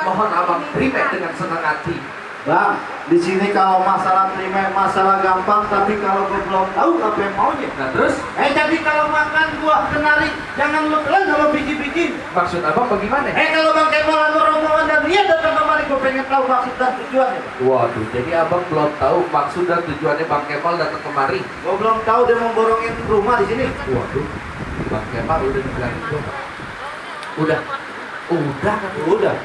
mohon abang terima dengan senang hati. Bang, di sini kalau masalah terima masalah gampang, tapi kalau gue belum tahu apa yang maunya. Nah terus? Jadi kalau makan buah kenari jangan lu telan sama biji-biji. Maksud abang bagaimana? Kalau Bang Kemal sama rombongan dan dia datang kemari, gue pengen tahu maksud dan tujuannya. Waduh, jadi abang belum tahu maksud dan tujuannya Bang Kemal datang kemari. Gue belum tahu dia mau borongin rumah di sini. Waduh, Bang Kemal udah bilang itu. Udah kan? Udah.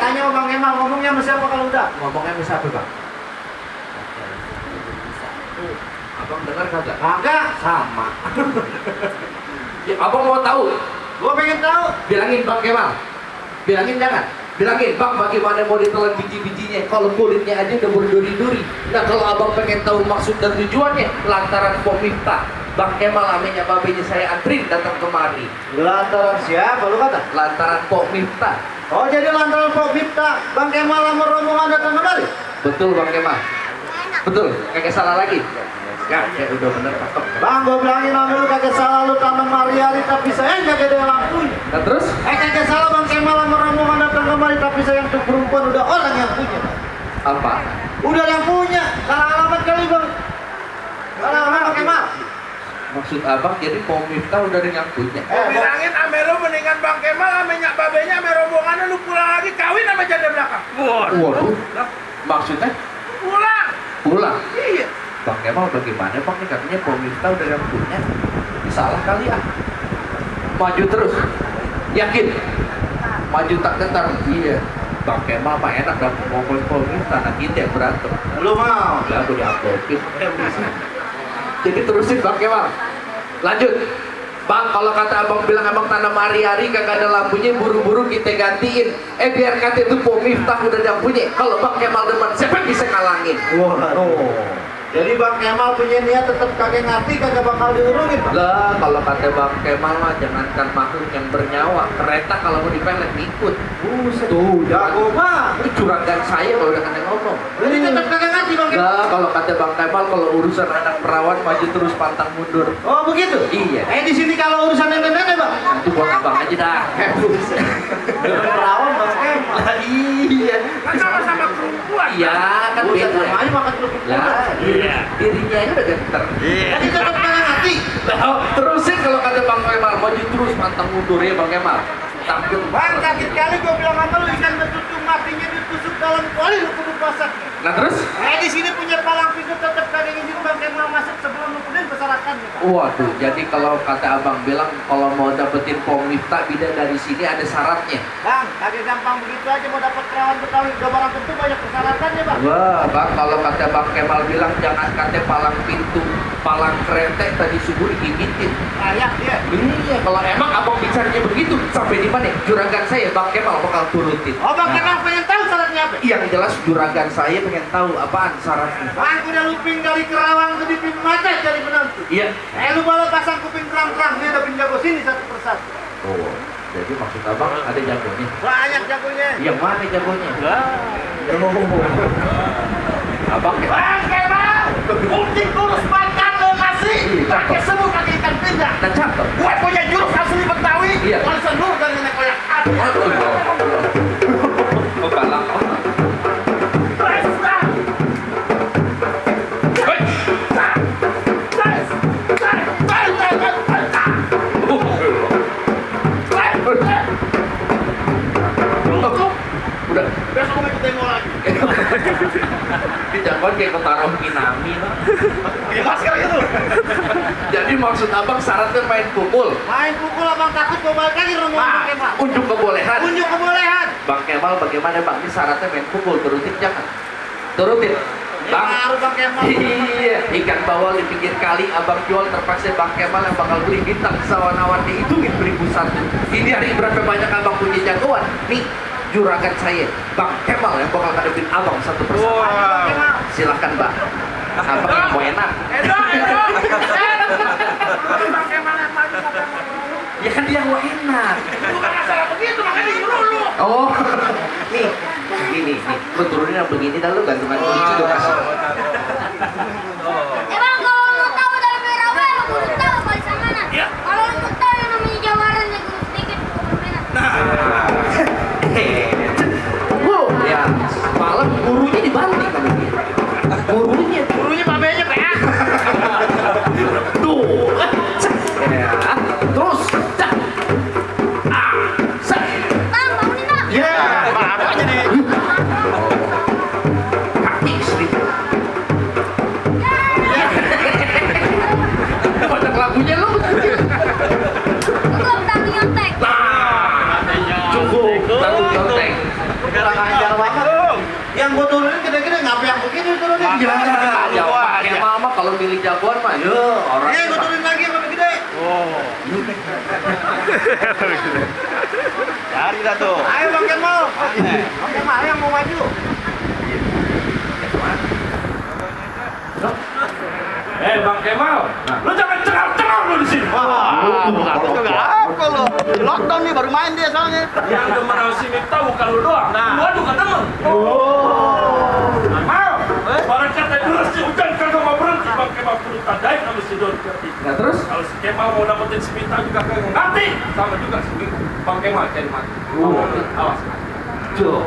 Tanya sama Bang Kemal, ngomongnya sama siapa kalau udah? Ngomongnya sama siapa bang? Abang dengar kagak? Kagak, sama. Ya, abang mau tahu? Gue pengen tahu. Bilangin Bang Kemal. Bilangin jangan. Bilangin bang bagaimana mau ditelan biji-bijinya kalau kulitnya aja udah berduri-duri. Nah kalau abang pengen tahu maksud dan tujuannya lantaran Pok Miftah, Bang Kemal aminya babenya saya antrin datang kemari. Lantaran siapa lu kata? Lantaran Pok Miftah. Oh jadi lantaran Pok Miftah, Bang Kemal sama rombongan datang kemari? Betul Bang Kemal. Betul, kagak salah lagi. Ya udah bener cakep. Bang, gue bilangin sama lu kagak salah lu tanam hari-hari tapi saya kagak ada lampunya. Nah terus? Kagak salah Bang Kemal sama rombongan datang kemari tapi saya untuk perempuan udah orang yang punya. Apa? Udah yang punya, salah alamat kali Bang. Salah alamat Bang Kemal. Maksud abang jadi Pok Miftah udah ada yang punya. Bilangin ame lu mendingan Bang Kemal ame nyak babenya ame rombongannya lu pulang lagi kawin sama janda belakang. Waduh. Maksudnya? Pulang? Iya. Bang Kemal bagaimana bang? Ini katanya Pok Miftah udah yang punya. Salah kali ya. Maju terus. Yakin? Maju tak gentar. Iya. Bang Kemal pak enak dan ngomongin Pok Miftah. Nah kita yang berantem. Lu mau? Lah aku diamplokin. Jadi terusin Bang Kemal. Lanjut. Bang, kalau kata abang bilang abang tanam hari-hari kagak ada lampunya, buru-buru kita gantiin. Biar kata itu Pok Miftah udah ada yang punya. Kalau Bang Kemal demen, siapa yang bisa ngalangin? Jadi Bang Kemal punya niat tetap kagak ngerti, kagak bakal diurungin Bang. Lah, kalau kata Bang Kemal mah jangankan makhluk yang bernyawa, kereta kalau mau dipelet ikut. Buset. Tuh, jago mah. Itu curagan saya kalau udah kata ngomong. Jadi tetap kagak ngerti Bang Kemal. Lah, kalau kata Bang Kemal kalau urusan anak perawan maju terus pantang mundur. Oh begitu? Iya. Di sini kalau urusan nenek-nenek Bang. Itu buat abang aja dah. Dengan perawan Bang Kemal. Lah iya. Kan sama-sama perempuan. Iya, kan Buset, beda. namanya makan kerupuk kuda. Lah, dirinya aja udah genter. Jadi tetap kagak ngerti. Terusin kalau kata Bang Kemal maju terus pantang mundur ya Bang Kemal. Takut Bang, sakit kali gue bilang sama lu, ikan betutu matinya ditusuk dalam kuali lu kudu pasak. Nah terus? Di sini punya palang pintu tetap kagak izin Bang Kemal masuk sebelum lu kudu bersyaratkannya Bang. Waduh, jadi kalau kata abang bilang kalau mau dapetin Pok Miftah bida dari sini ada syaratnya. Bang, kagak gampang begitu aja mau dapat perawan Betawi, udah barang tentu banyak persyaratannya Bang. Wah, Bang, kalau kata Bang Kemal bilang jangan kata palang pintu, palang kretek tadi subuh digigitin. Layak dia. Iya, kalau emang abang bicaranya begitu, sampai di mana juragan saya Bang Kemal bakal turutin. Oh Bang Kemal pengen tahu syaratnya apa? Yang jelas juragan saya pengen tahu apaan syaratnya. Bang, udah luping dari Kerawang ke Dipin Mata cari penantu. Iya. Lu bawa pasang kuping terang-terang, dia udah pindah ke sini satu persatu. Oh, jadi maksud abang ada jagonya? Banyak jagonya. Yang mana jagonya? Abang Bang Kemal, kucing kurus makan lo nasi, pakai semut pakai ikan pindang. dan cakep. Gue punya jurus asli Betawi, Iya. langsung nur dari nenek koyak. Oh, galak. Udah. Besok mau ketemu lagi. Di jagoan kayak ketaruh Kinami lah. Di masker itu. Jadi maksud abang syaratnya main pukul. Main pukul abang takut gue balik lagi rumah Bang Kemal. Unjuk kebolehan. Unjuk kebolehan. Bang Kemal bagaimana bang? Ini syaratnya main pukul, turutin jangan? Turutin. Bang. Baru Bang Kemal. Iya, ikan bawal di pinggir kali abang jual terpaksa Bang Kemal yang bakal beli bintang sawan-awan dihitungin 1.001. Ini hari berapa banyak abang punya jagoan? Nih, juragan saya Bang Kemal yang bakal ngadepin abang satu persatu. Bang Kemal. Silakan Bang. Abang yang mau enak. Bang Kemal yang maju sampai mau. Ya kan dia mau enak. Bukan masalah begitu makanya nyuruh lu. Oh, nih, gini, nih, lu turunin yang begini dan lu gantungan kunci lu kasih. Bang, kalau mau tahu dari Merawe, lu kudu tahu barisan mana. Iya. Kalau lu mau tahu yang namanya Jawaran, ya kudu sedikit kudu benar. Ya, baru aja nih. Kaki istri. Banyak lagunya lu. Belum tapi nyontek. Nah, cukup. Tanggung nyontek. Kurang ajar banget. Yang gua turunin gede-gede, ngapa yang begini turunin? Ya, pakai mama kalau milih jagoan mah, yo orang. Gua turunin lagi yang lebih gede. Cari dah tuh. Ayo Bang Kemal. Bang Kemal yang mau maju. Bang Kemal, lu jangan cengar-cengar lu di sini. Itu juga apa lo? Di lockdown nih baru main dia soalnya. Yang demen sama si Mifta bukan lu doang. Gua juga demen. Mau? Barang kata dulu si hujan kagak mau berhenti. Bang Kemal perlu tandain sama si Don. Nah terus? Kalau si Kemal mau dapetin si Mifta juga kagak ngerti. Sama juga si Bang Kemal cari mati. Awas. Jo.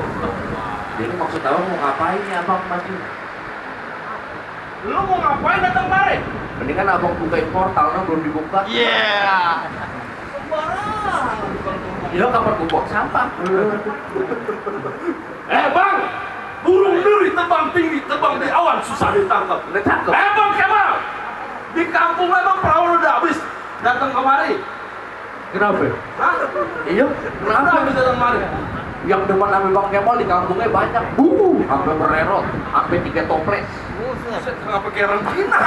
Jadi maksud abang mau ngapain nih abang maju? Lu mau ngapain datang kemari? Mendingan abang bukain portal, nah belum dibuka. Yeah. Ya kapan gua buang sampah? Bang, burung duri terbang tinggi, terbang di awan susah ditangkap. Udah cakep. Bang Kemal, di kampung memang perahu udah habis datang kemari. Kenapa? Hah? Iya, Kenapa kenapa? habis datang kemari? Yang demen sama Bang Kemal di kampungnya banyak. Sampai bererot, sampai 3 toples. Buset, nggak pakai rantina.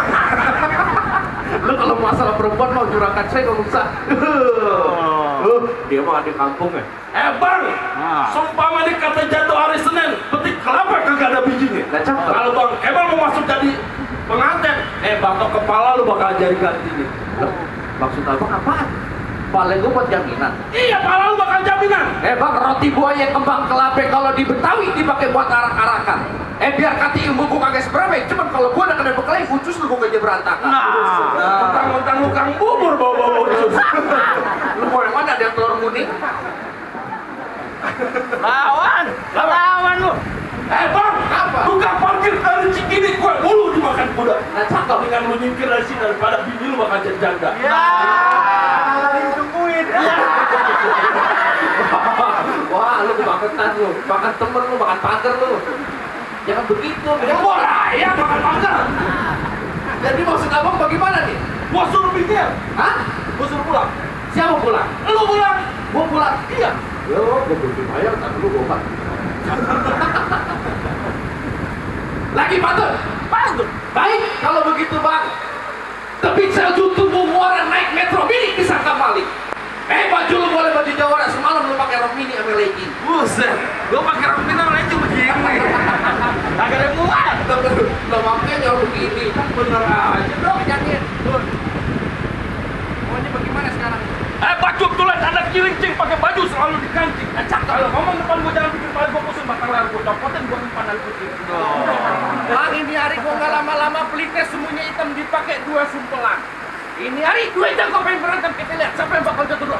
Lu kalau masalah perempuan mau curahkan saya nggak usah. Dia mah di kampung ya. Bang, sumpah nih kata jatuh hari Senin, petik kelapa kagak ada bijinya. Nah, cakep. Kalau Bang Kemal mau masuk jadi pengantin, batok kepala lu bakal jadi gantinya. Loh, maksud abang apaan? Paling gua buat jaminan. Iya, pala lu bakal jaminan. Bang, roti buaya kembang kelape kalau di Betawi dipakai buat arak-arakan. Biar kata ilmu gua kagak seberapa, cuman kalau gua udah kena bekal ucus lu gua aja berantakan. Mentang-mentang lu kang bubur bawa ucus. Lu mau yang mana? Ada yang telur kuning? Lawan lu. Bang, Apa? tukang parkir dari Cikini gua mulu dimakan kuda. Nah, cakep. Dengan lu nyingkir dari sini daripada bini lu bakal jadi janda. Lagi ditungguin. Wah, lu kebangetan lu. Makan temen lu, makan pagar lu. Jangan begitu. Ya gua raya makan pagar. Jadi maksud abang bagaimana nih? Gua suruh pikir. Hah? Gua suruh pulang. Siapa pulang? Lu pulang. Gua pulang. Iya. Yo, gua belum dibayar, tak dulu gua. Lagi pantun. Pantun. Baik, kalau begitu bang. Tebing salju tubuh muara naik metro mini bisa kembali. Baju lu boleh baju jawara, semalam lu pakai rok mini sama legging. Buset. Gua pakai rok mini sama legging begini. Kagak ada muat. Lo makanya begini, bener aja dong jangan. Maunya bagaimana sekarang? Baju tulen anak cilincing pakai baju selalu dikancing. Kalau ngomong depan gua jangan bikin kepala gua pusing, bakal lar gua copotin gua pandang kucing. Bang, ini hari gua nggak lama-lama pelitnya semuanya hitam dipakai 2 sumpelan. Ini hari 2 jam gua pengen berantem, kita lihat siapa yang bakal jatuh dulu.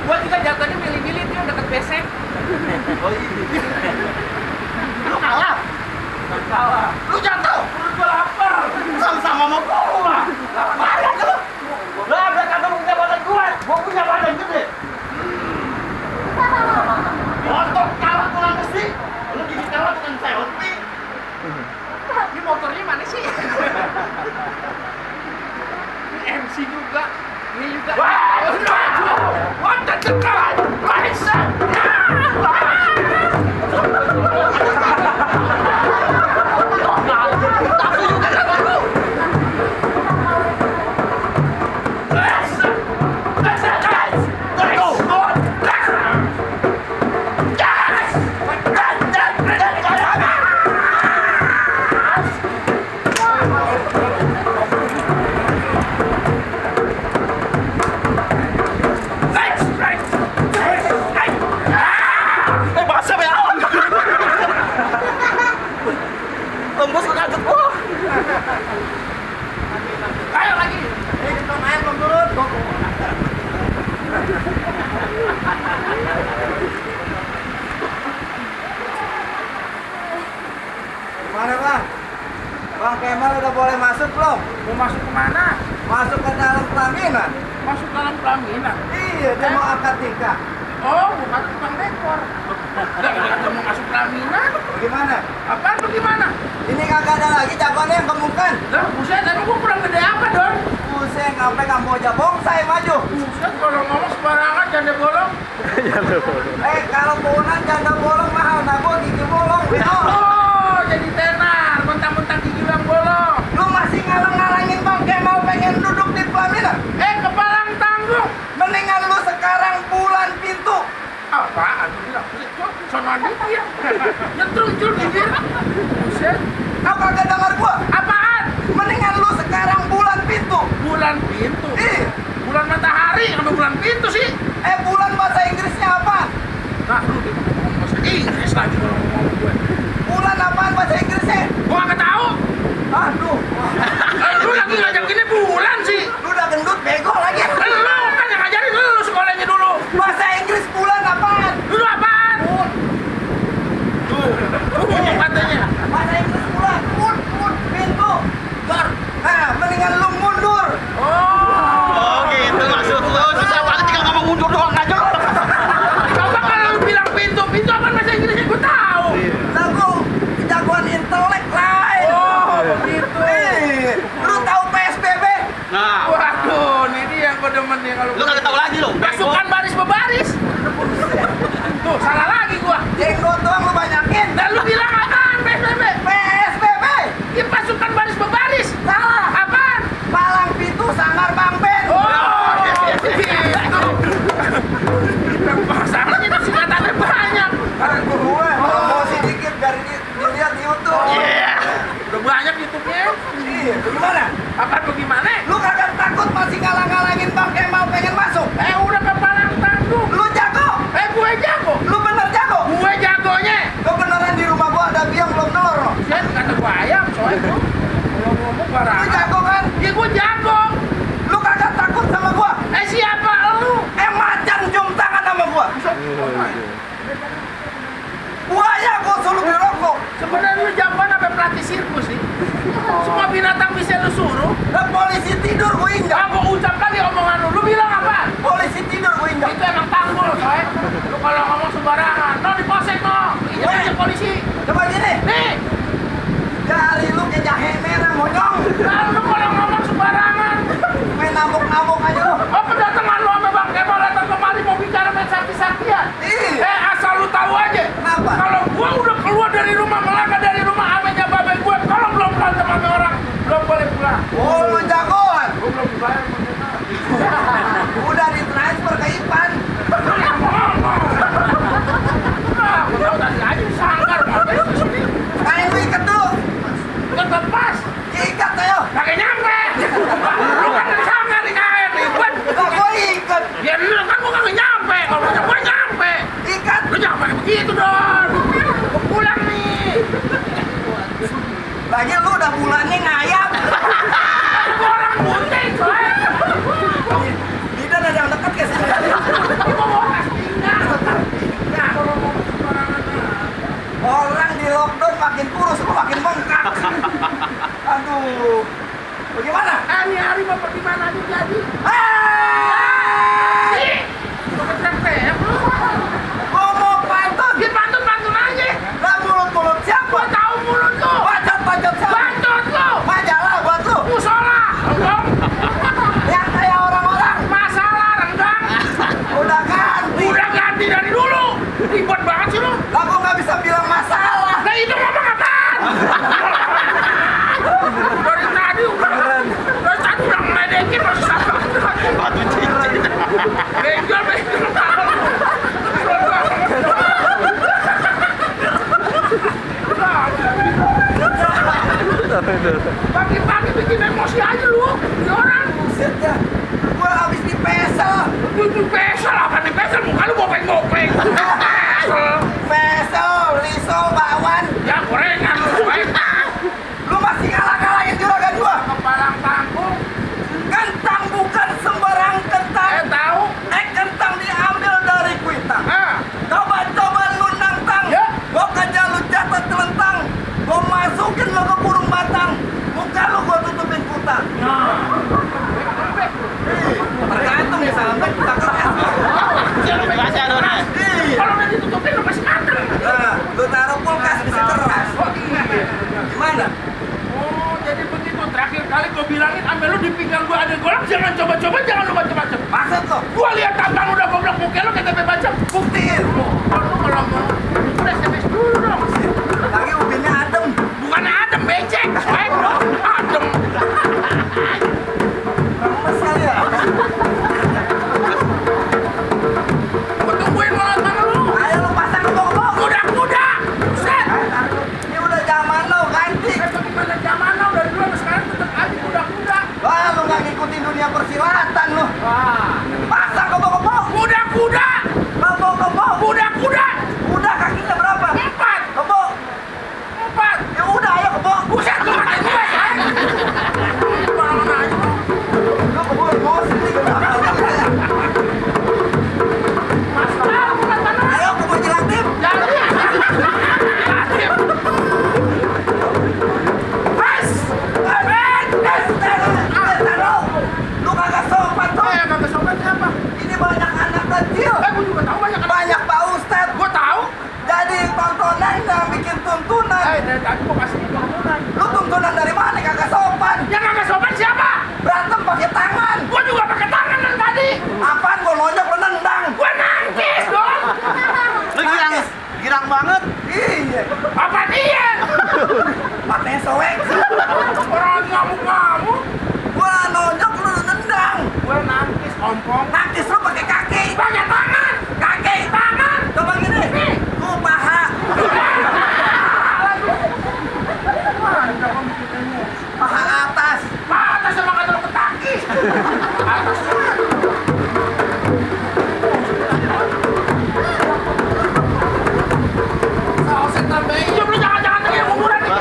Gua juga jatuhnya milih-milih dia deket besek. Lu kalah. Lu jatuh, perut gua lapar. Sama-sama mau gua. Lapar lu. Lah, udah kagak punya badan kuat, gua punya badan gede. Motor kalah pulang besi. Lu gigi kalah bukan selfie. Ini motornya mana sih? Ini MC juga. Ini juga. Wah, tercekat. Tembus kaget gua. Ayo lagi. Tong air belum turun. Gimana bang? Bang Kemal udah boleh masuk belum? Mau masuk kemana? Masuk ke dalam pelaminan? Masuk dalam pelaminan. Iya, dia mau akad nikah. Oh, bukan tukang dekor. Enggak mau masuk pelaminan. Gimana? Apaan tuh gimana? Ini kagak ada lagi jagoannya yang gemukan. Lah, buset, tapi gua kurang gede apa, Don? Pusing, sampai Kamboja bongsai maju. Buset, kalau ngomong sembarangan janda bolong. Kalau punan janda bolong mahal, nah gua gigi bolong. Oh, jadi tenar, mentang-mentang gigi yang bolong. Lu masih ngalang-ngalangin Bang Kemal pengen duduk di pelaminan? Kepalang tanggung. Mendingan lu sekarang bulan pintu. Apaan? Lu bilang, sonoan itu ya. Nyetrum-cur bibir. Buset, Kau kagak dengar gua? apaan? Mendingan lu sekarang bulan pintu. Bulan pintu. Ih, Bulan matahari, sama bulan pintu sih. bulan bahasa Inggrisnya apa? Nah, lu ngomong bahasa Inggris lagi kalau ngomong gue. Bulan apaan bahasa Inggrisnya? Gua nggak tahu. Aduh, Lu lagi ngajak ini bulan sih. lu udah gendut bego lagi. Lu kan yang ngajarin lu sekolahnya dulu. Bahasa Inggris bulan apaan? Lu apaan? Tuh, katanya. Bahasa Inggris bulan. Pintu. Nah, mendingan lu mundur. Oh, gitu maksud lu. Susah banget tinggal ngomong mundur doang aja. coba kalau lu bilang pintu, pintu apa bahasa Inggrisnya gua tahu. Lah gua jagoan intelek lain. Oh, begitu. Lu tahu PSBB? Nah, Waduh, ini dia yang gua demen nih kalau lu kagak tahu lagi lu. pasukan baris berbaris. Tuh, salah lagi gua. Jenggot doang lu banyakin. Dan lu bilang apaan, PSBB? PSBB. Ini pasukan baris berbaris. Salah. Apaan? Palang pintu sangar Bang Ben. Oh, gitu. Masalahnya itu singkatannya banyak. Ada gue promosi dikit dari dilihat di YouTube. Iya. Udah banyak YouTube-nya. Iya, gimana? Apa bagaimana? Lu kagak takut masih ngalang-ngalangin Bang Kemal pengen masuk? Udah kepala Itu pesel apa nih pesel? Muka lu bopeng-bopeng. Besok, liso, bakwan. Ya gorengan lu. Lu masih ngalah-ngalahin juragan gua. Kepalang tanggung. Kentang bukan sembarang kentang. Tahu? Kentang diambil dari kuitang. Coba-coba lu nantang. Ya. Gua kejar lu jatuh telentang. Gua masukin lu ke burung batang. Muka lu gua tutupin kutang. Tergantung ya sampai kita keras. Baca dong. Iya. Kalau udah ditutupin lu masih mateng. Nah, lu taruh kulkas bisa keras. Oh iya. Gimana? Oh jadi begitu. Terakhir kali gua bilangin ambil lu di pinggang gua ada golok. Jangan coba-coba, jangan lu macam-macam. Maksud lo? Gua lihat tampang udah goblok muka lu kata baca. Buktiin. Kalau lu kalau mau udah SMS dulu dong. Lagi ubinnya adem. Bukan adem becek. Adem. Mesal ya? Gua tungguin malah mana lu. Ayo lu pasang kebok-kebok. Kuda-kuda. Set. Ini udah zaman lo ganti. Bagaimana zaman now dari dulu sampai sekarang tetap aja kuda-kuda. Wah, lu nggak ngikutin dunia persilatan lu. Pasang kebok-kebok. Kuda-kuda. Kebok-kebok. Kuda-kuda. Udah kakinya berapa? 4. Kebok. 4. Ya udah, ayo kebok. Buset lu makan gue say. Bangun aja lu. Lu kebok emosi nih kenapa? Mas tahu bukan mana. Ayo aku mau jelatin. Jangan. Aktif. Mas. Lu kagak sopan tuh. Kagak sobat siapa? Ini banyak anak kecil. Gue juga tahu banyak kan. Banyak Pak Ustadz. Gue tahu. Jadi tontonan yang bikin tuntunan. Dari tadi gue kasih tuntunan. Lu tuntunan dari mana kagak sopan? Yang kagak sobat siapa? Berantem pakai tangan. Gue juga pakai tangan yang tadi. Apaan gua lonjok lu nendang? Gue nangkis dong. Lu girang banget. Iya. Apa dia? Matanya soek. Orang ngamuk-ngamuk. Gua nonjok lu nendang. Gue nangkis ompong. Nangkis lu pakai kaki. Pakai tangan. Kaki. Tangan. Coba gini. Lu paha. Paha atas. Atas sama kata lu ketakis. Atas. Sausnya tambahin. Ya belum jangan-jangan tuh yang ukuran nih.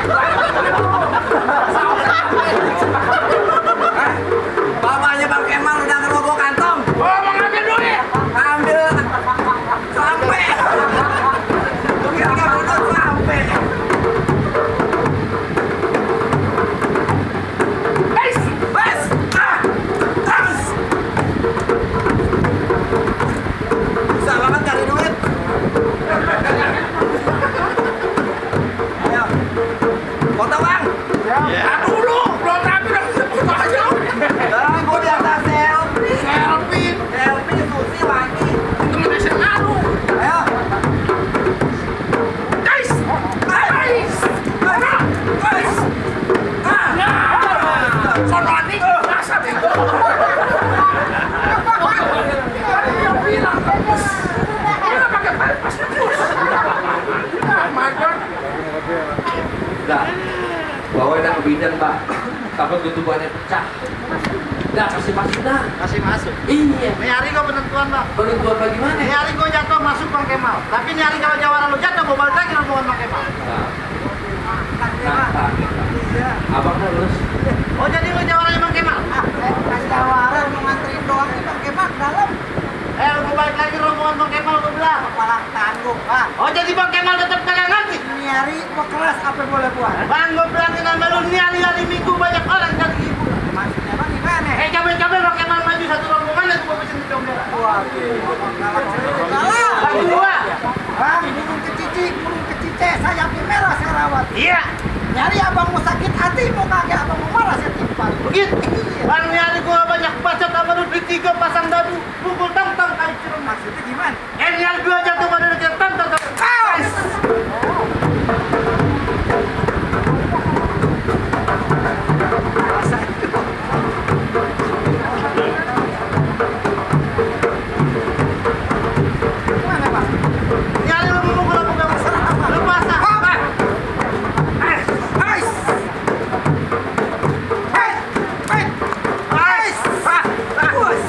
Sausnya tambahin. Bapaknya Bang Kemal udah ngerobok kantong. Oh mau ngambil duit. Ambil sampai. Lu kira-kira bener sampai. Guys. Bes. Tas. Susah banget cari duit. Ayo. Foto Bang. Dulu belum rapi udah foto aja lu. Gua di atas selfie. Selfie. Selfie Susi lagi. Temen SMA lu. Ayo. Guys. Guys. Guys. Nah. Sono anjing. Dasar itu. Dia bilang bagus. Dia pakai pas terus. Makan. Dah, bawa dah ke bidan pak. Takut tutupannya pecah. Dah kasih masuk dah. Kasih masuk. Iya. Ini hari gua penentuan bang. Penentuan bagaimana? Ini hari gua jatuh masuk Bang Kemal. Tapi ini hari kalau jawara lu jatuh gua balik lagi rombongan Bang Kemal. Nah, abang harus. Oh jadi lu jawaranya Bang Kemal? Kasih tawaran mau nganterin doang nih Bang Kemal ke dalam. Gua balik lagi rombongan Bang Kemal gua bilang. Kepala tanggung, Pak. Oh jadi Bang Kemal tetap kagak ngerti? Ini hari gua keras apa yang boleh buat? Bang gua bilangin sama lu ini hari minggu banyak orang jadi ibu. Maksudnya Bang gimana? Cabai-cabai Bang Kemal maju satu rombongan lagi gua pesen di Jombera. Salah. Bang gua. Bang, burung kecice, sayapnya merah saya rawat. Iya. Nyari abang mau sakit hati, mau kagak abang mau marah saya timpal. Begitu. Bang ini hari gua banyak bacot sama lu di 3 pasang dadu. Pukul tang-tang kali cirum. Maksudnya gimana? Ini hari 2 jatuh pada dekat tang-tang. Awas! Gimana, Bang? Ini hari lu mukul aku gak masalah. Lu pasang. Ais! Ais! Ais! Ais! Bus!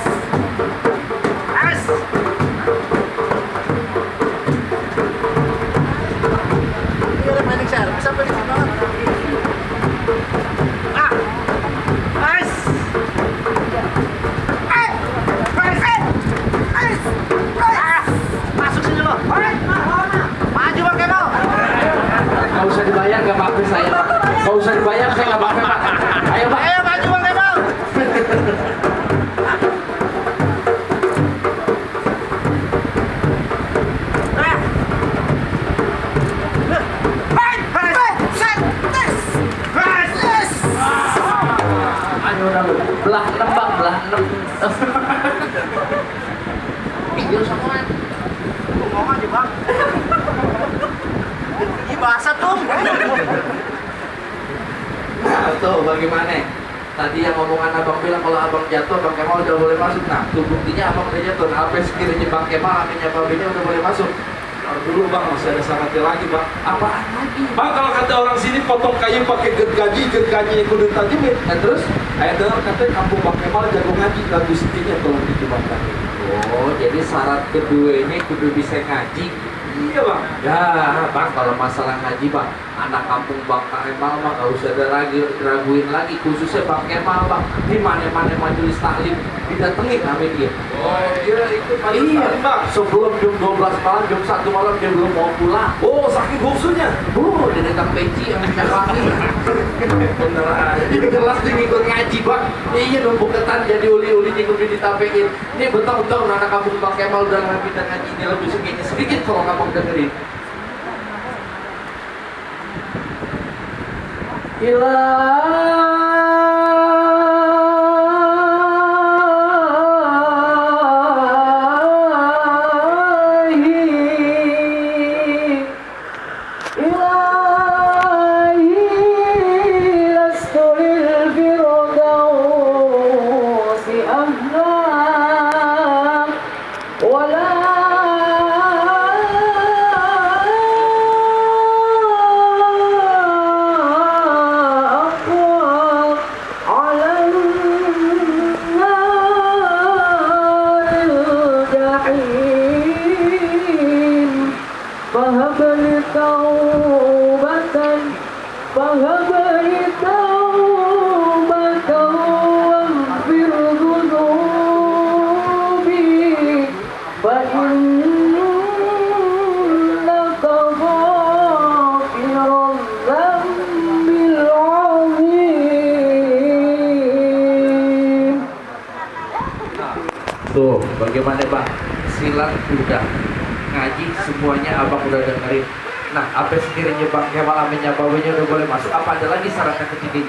Tuh bagaimana? Tadi yang ngomongan abang bilang kalau abang jatuh Bang Kemal udah boleh masuk. Nah tuh buktinya abang udah jatuh. Nah, apa sekiranya Bang Kemal aminnya babenya udah boleh masuk. Kalau dulu bang masih ada syaratnya lagi bang. Apaan lagi? Bang kalau kata orang sini potong kayu pakai gergaji yang kudu tajimin. Nah terus? Saya dengar katanya kampung Bang Kemal jago ngaji lagu setinya tolong dicobakan. Oh jadi syarat kedua ini kudu bisa ngaji. Iya bang. Ya Bang kalau masalah ngaji Bang, anak kampung Bang Kemal mah gak usah ada lagi raguin lagi, khususnya Bang Kemal Bang. Di mana-mana majelis taklim didatengin kami dia. Oh iya itu Iya bang. sebelum jam 12 malam, jam 1 malam dia belum mau pulang. Oh saking buksunya. Dia datang peci yang minyak wangi. Bener aja. Ini jelas dia ngikut ngaji Bang. Iya numpuk ketan jadi uli-uli ngikut ditapein. Ini betul-betul anak kampung Bang Kemal udah ngaji ini lebih sedikit kalau kamu dengerin. Tuh, bagaimana Bang? Silat udah, ngaji semuanya abang udah dengerin. Nah, apa sekiranya Bang Kemal aminnya babanya udah boleh masuk? Apa ada lagi syaratnya ketiganya?